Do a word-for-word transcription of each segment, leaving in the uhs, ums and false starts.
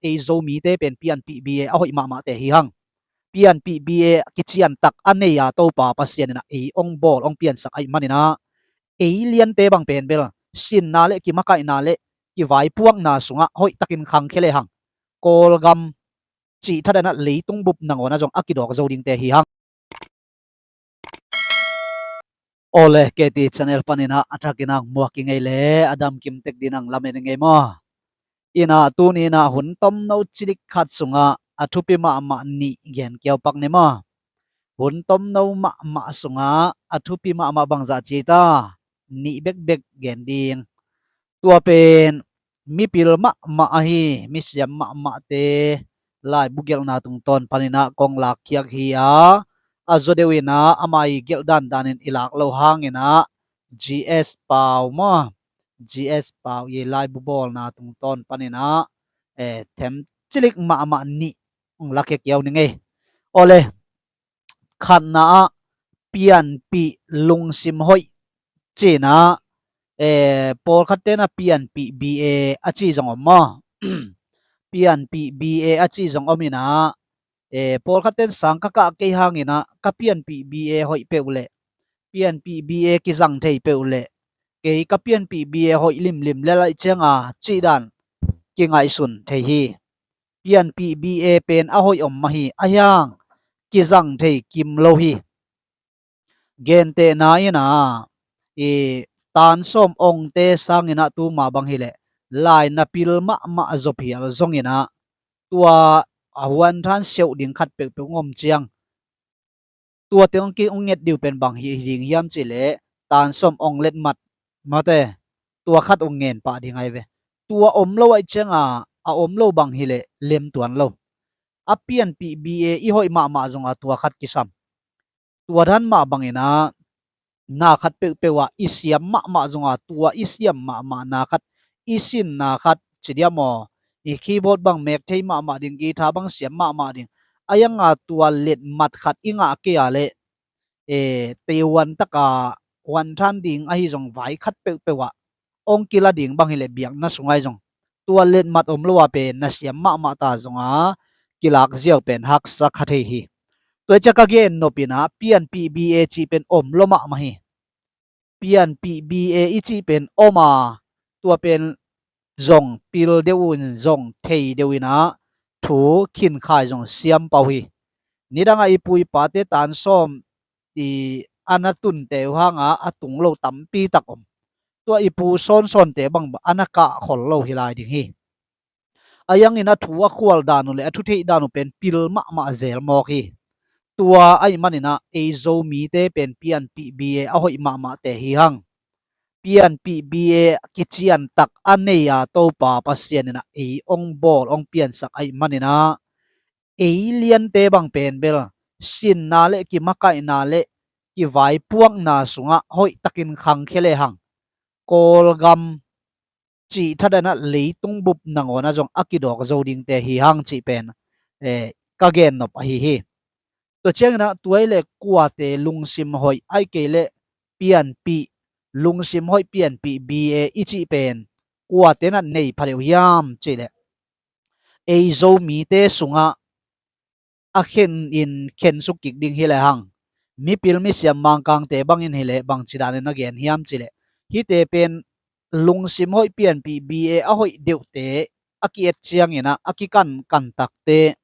ei Zomite pen pianpih bia a hoih mahmahte hi hang. Pianpih bia kiciantak a nei a Topa Pasian in ah ei hong bawl hong piansak ahih manin ah, ei liante bang pen bel sinna le kimakaihna le kivaipuakna sungah hoihtakin khangkhia lehang, Kawlgam cih thadah in ah leitung bup nangawn ah zong a kidawk zo dingte hi hang. Awle, K T channel panin ah a thakin ang muak i ngei le a damkim tek dingin ang lamen i ngei maw? In ah tuni in ah hun tomno cilik khat sungah a thupi mahmah nih gen kiaupak ni maw? Hun tomno mahmah sungah a thupi mahmah bangzah ci ta? Nih bekbek gen ding. Tua pen mipil mahmah ahi, misiam mahmahte laibu gelhna tungtawn panin ah kong lakkhiak hi a, a zaw deuh in ah ama i gelh dandanin i lak loh hangin ah G S Pau maw, G S Pau i laibu bawlna tungtawn panin ah, eh, them cilik mahmah nih hong lakkhiak kiau ni ngei. Awle, khatna ah pianpih lungsim hoih ci-in ah, eh, pawlkhatte in ah pianpih bia a ci zong om maw? Pianpih bia a ci zong om in ah, eh, pawlkhatte in sang ka kah kei hangin ah ka pianpih bia hoih peuh leh, pianpih bia kizang thei peuh leh, kei ka pianpih bia hoih limlim lel ahih cianga cih dan kingaihsun thei hi. Pianpih bia pen a hoih om mah hi, ahi hang kizang thei kim lo hi. Gentehna in ah, i tansawm ongte sangin ah tuma bang hileh lai na pil mahmah zaw phial zongin ah, tua a huanthan siauh ding khat peuhpeuh hong om ciang, tua teng hong ki hong nget ding pen bang hi ding hiam cihleh, tansawm ong letmat mate, tua khat hong ngen pah ding ahi ve. Tua om lo ahih cianga a om lo bang hileh lemtuan lo. A pianpih bia i hoih mahmah zonga tua khat kisam. Tua dan mah bangin ah na khat peuhpeuh ah i siam mahmah zonga tua i siam mahmah na khat, i sin na khat ci diam aw, i keyboard bang mek thei mahmah ding, guitar bang siam mahmah ding, a ianga tua letmat khat i ngah kei a leh, eh, teihuan taka huanthan ding ahi zong vai khat peuhpeuh ah hong kila ding bang hileh biakna sung ahi zong tua letmat om lo a pen na siam mahmah ta zonga kilak ziau pen haksa kha thei hi. Tua hi ciah ka gen nop in ah pianpih bia cih pen om lo mahmah hi. Pianpih bia i cih pen om a, tua pen zong pil deuh un zong thei deuh in ah thu khinkhai zong siam pau hi. Nidangah i pu i pate tansawm i a na tunte uh hanga a tung lo tampi tak om. Tua i pu sawnsawnte bang a na kah khol lo hi lai ding hi. A iangin a thu a khual dan uh le a thu theih dan uh pen pil mahmah zel mawk hi. Tua ahih manin ah ei Zomite pen pianpih bia a hoih mahmahte hi hang. Pianpih bia kiciantak a nei a Topa Pasian in ah ei hong bawl hong piansak ahih manin ah, ei liante bang pen bel sinna le kimakaihna le kivaipuakna sungah hoihtakin khangkhia lehang, Kawlgam cih thadah in ah leitung bup nangawn ah zong a kidawk zo dingte hi hang cih pen, eh, ka gen nop ahi hi. Tua ciangin ah tua i leh kuate lungsim hoih ahih kei leh pianpih, lungsim hoih pianpih bia i cih pen kuate in ah nei pha deuh hiam cih leh, ei Zomite sungah a khen in khensuk kik ding hi lehang, mipil misiam Mangkangte bangin hileh bangci danin a gen hiam cih leh, hihte pen lungsim hoih pianpih bia a hoih deuhte a ki-et ciangin ah a kikankan takte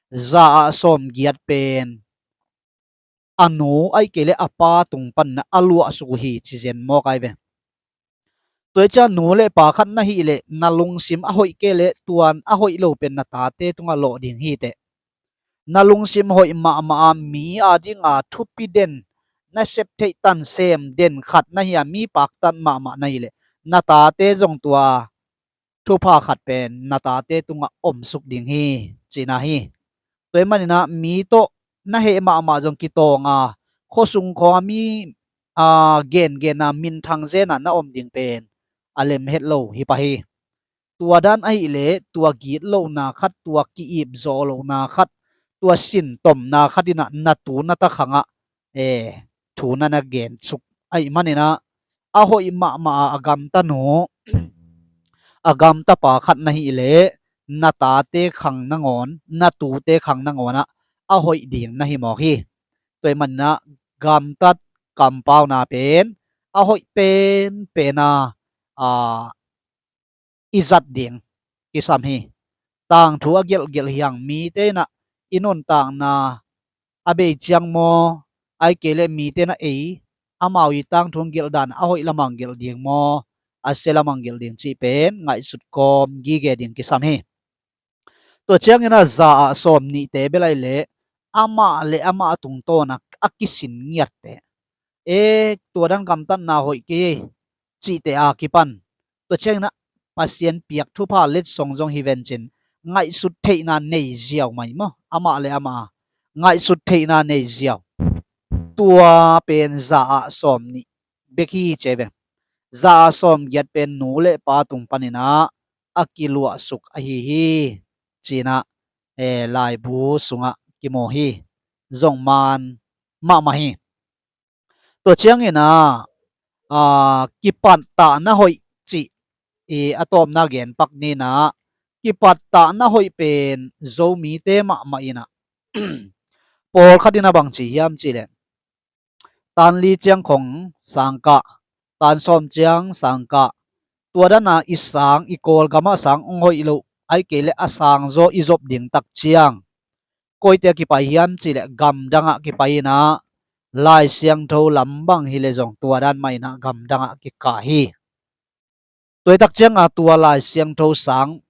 za ah sawmgiat pen a nu ahih kei leh a pa tung panin ah a luahsuk uh hi ci zen mawk ai ve. Tua hi ciah nu le pa khat na hih leh na lungsim a hoih kei leh tuan a hoih lo pen na tate tungah lawh ding hi teh. Na lungsim hoih mahmah a mi adinga thupi den, na sep theih tan sem den khat na hi a, mi paktat mahmah na hih leh na tate zong tua thupha khat pen na tate tungah omsuk ding hi cihna hi. Tua ahih manin ah mi tawh na heh mahmah zong kitawng a, khuasung khawng a mi, a, gengen a minthang zen a na om ding pen a lem het lo hi pah hi. Tua dan ahih leh tua gitlohna khat, tua ki-ip zawh lohna khat, tua sintomna khat in ah na tu na ta khangah, eh, thu na na gensuk ahih manin ah, a hoih mahmah a, a gamta nu, a gamta pa khat na hih leh na tate khang nangawn, na tute khang nangawn ah a hoih ding na hi mawk hi. Tua ahih manin ah gamtat kampauna pen a hoih penpen a, a, i zat ding kisam hi. Tangthu a gelhgelh hi hang, mite in ah i nuntakna a bei ciang maw, ahih kei leh mite in ah ei, amau i tangthu hong gelh dan a hoih lamah hong gelh ding maw, a sia lamah hong gelh ding cih pen ngaihsut kawm gige ding kisam hi. Tua ciangin ah za ah sawm nihte bel ahih leh amah le amah tungtawn ah a kisin ngiatte, e, tua dan gamtatna hoih kei ei cihte a kipan, tua ciangin ah Pasian piak thupha letsong zong hi vencin ngaihsut theihna nei ziau mai maw, amah le amah ngaihsut theihna nei ziau. Tua pen za ah sawm nih bek hi ci ve. Za ah sawm giat pen nu le pa tung panin ah a kiluahsuk ahi hi, ci-in ah, eh, laibu sungah kimu hi. Zong man mahmah hi. Tua ciangin ah, ah, kipattahna hoih cih i a tawpna gen pak ni in ah, kipattahna hoih pen Zomite mahmah in ah, pawlkhat in ah bang ci hiam cih leh, tan li ciang khong sang kah, tan sawm ciang sang kah, tua dan a i sang, i Kawlgam ah sang hong hoih loh, ahih kei leh a sang zaw i zop ding tak ciang koite a kipai hiam cih leh gamdang ah kipai in ah, Lai Siangtho lam bang hi leh zong tua dan mah in ah gamdang ah kikah hi. Tua hi tak ciang a tua Lai Siangtho sang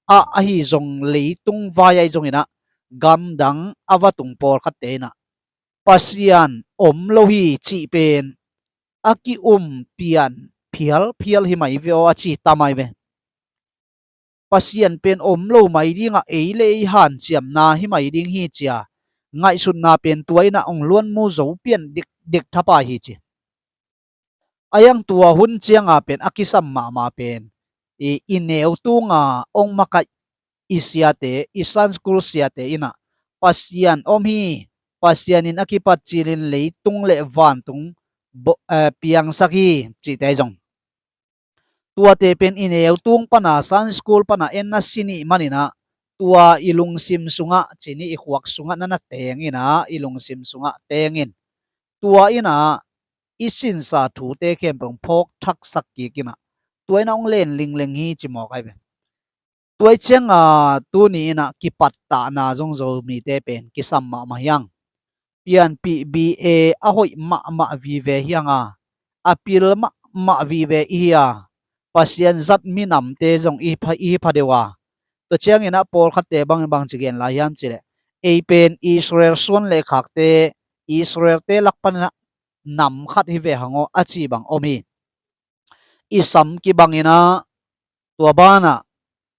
ah ahi zong, leitung vai ah ahi zongin ah gamdang a va tung pawlkhatte in ah Pasian om lo hi cih pen a ki-um pian phialphial hi mai ve aw, a ci ta mai ve. Pasian pen om lo mai ding a, ei le ei hanciamna hi mai ding hi ci-a ngaihsutna pen tua in ah hong luanmu zo pian dikdik thapai hi ci. A iang tua hun ciang a pen a kisam mahmah pen i, i neu tung a hong makaih i siate, i Sunday school siate in ah Pasian om hi, Pasian in a kipat cilin leitung le vantung bo-, eh, piangsak hi cihte zong, tuate pen i neu tung pan a, Sunday school pan a en na si nih manin ah, tua i lungsim sungah, ci ni, i khuak sungah na na teng in ah, i lungsim sungah teng in, tua in ah i sinsa thute khempeuh hong phawk thaksak kik in ah, tua in ah hong len lingleng hi ci mawk ahi ve. Tua hi ciang a, tuni in ah kipattahna zong Zomite pen kisam mahmah hi hang. Pianpih B A a hoih mahmah vive hi hang a, a pil mahmah vive i hi a, Pasian zat minamte zong i hi pha, i hi pha deuh a. Tua ciangin ah pawlkhatte bang, bang ci gen lai hiam cih leh, ei pen Israel suan le khakte, Israelte lak panin ah nam khat hi ve hang aw, a ci bang om hi. I sam kibang in ah, tua ban ah,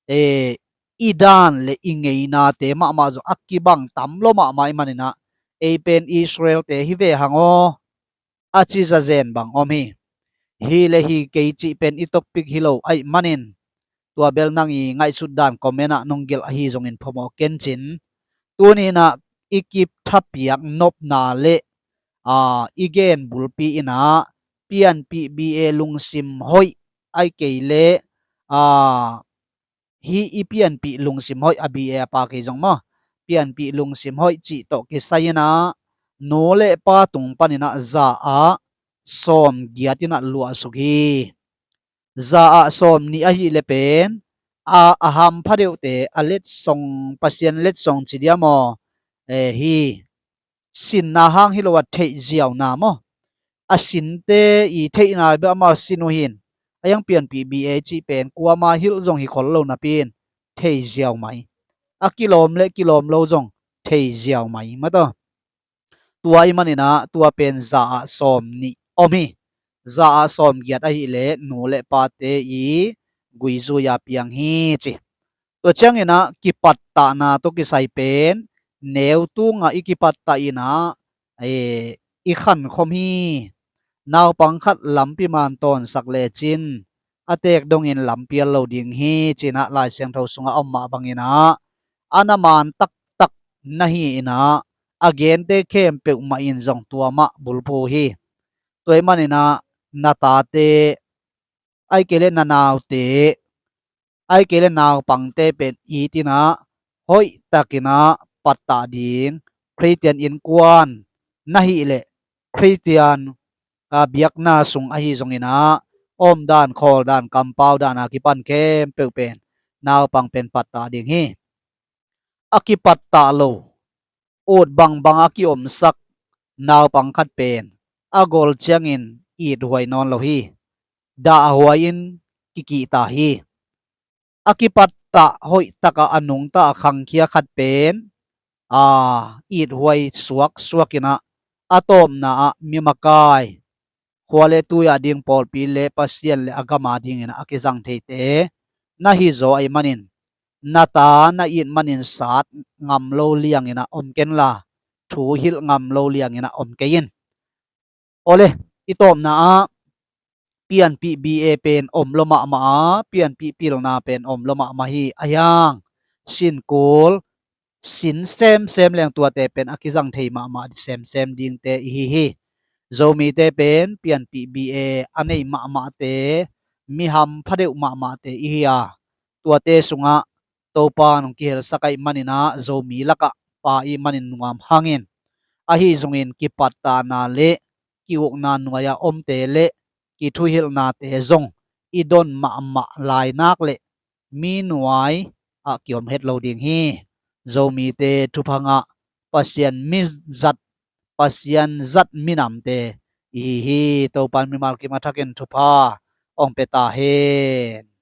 eh, i dan le i ngeinate mahmah zong a kibang tam lo mahmah i hih manin ah, ei pen Israelte hi ve hang aw, a ci zazen bang om hi. Hi le hi kei cih pen i topic hi lo ahih manin, tua bel nang i ngaihsut dan comment ah nong gelh ahi zongin phamawh ken cin. Tuni in ah i kithapiak nopna le, ah, i gen bulpi in ah, Pianpih B A lungsim hoih, ahih kei leh, ah, hih i pianpih lungsim hoih, a B A a pa kei zong maw, pianpih lungsim hoih cih tawh kisai in ah, nu le pa tung panin ah za ah sawm giat in ah luahsuk hi. Za ah sawm nih ahih leh pen, a, a hampha deuhte, a letsong, Pasian letsong ci diam aw, eh, hi sinna hang hi lo a theihziauna maw, a sinte i theihna bek amau sin uh hi in, a iang Pianpih B A cih pen kuama hilh zong hi khol lo napi in, theiziau mai. A kilawm le kilawm lo zong theiziau mai mataw. Tua i hih manin ah tua pen za ah sawm nih om hi. Za ah sawm giat ahih leh nu le pate i guizui a piang hi ci. Tua ciangin ah kipattahna tawh kisai pen, neu tung ah i kipattah in ah, eh, i khankhom hi. Naupang khat lampi man tawnsak lecin, a teek dongin lam pial lo ding hi, ci-in ah Lai Siangtho sungah a om mah bangin ah, a na man taktak na hi in ah, a gente khempeuh mah in zong tua mah bulphuh hi. Tua ahih manin ah na tate, ahih kei leh na naute, Ahih kei leh naupangte pen itin ah hoihtakin ah pattah ding, Khristian innkuan na hih leh Khristian biakna sung ahi zongin ah omdan, khawldan, kampau dan a kipan khempeuh pen naupang pen pattah ding hi. A kipattah lo, ut bangbang a kiomsak naupang khat pen a gol ciangin ithuai nawn lo hi. Dahhuai in kikihta hi. A kipattah hoihtaka a nungta a khangkhia khat pen a ithuai suaksuak in ah a tawpna ah mi makai, khua le tui a ding pawlpi le Pasian le a gam a dingin ah a kizang theite na hizaw ahih manin, na ta na it manin sat ngam lo liangin ah om kenla, thu hilh ngam lo liangin ah om kei in. Awle, i tawpna ah pianpih B A pen om lo mahmah a, pianpih pilna pen om lo mahmah hi. A hiang sinkul sin semsem leng tuate pen a kizang thei mahmah semsem dingte ihi hi. Zomite pen pianpih B A a nei mahmahte, mi hampha deuh mahmahte ihi a, tuate sungah Topa nong kihelsak ahih manin ah Zomi lakah pa ih manin nuam hangin, ahi zongin kipattahna le ki-ukna nuai-ah omte le kithuhilhnate zong i don mahmah lai nak leh mi nuai ah kiom het lo ding hi. Zomite thupha ngah, Pasian mi zat, Pasian zat minamte ihi hi. Topa in mimal kim a thakin thupha hong pia ta hen.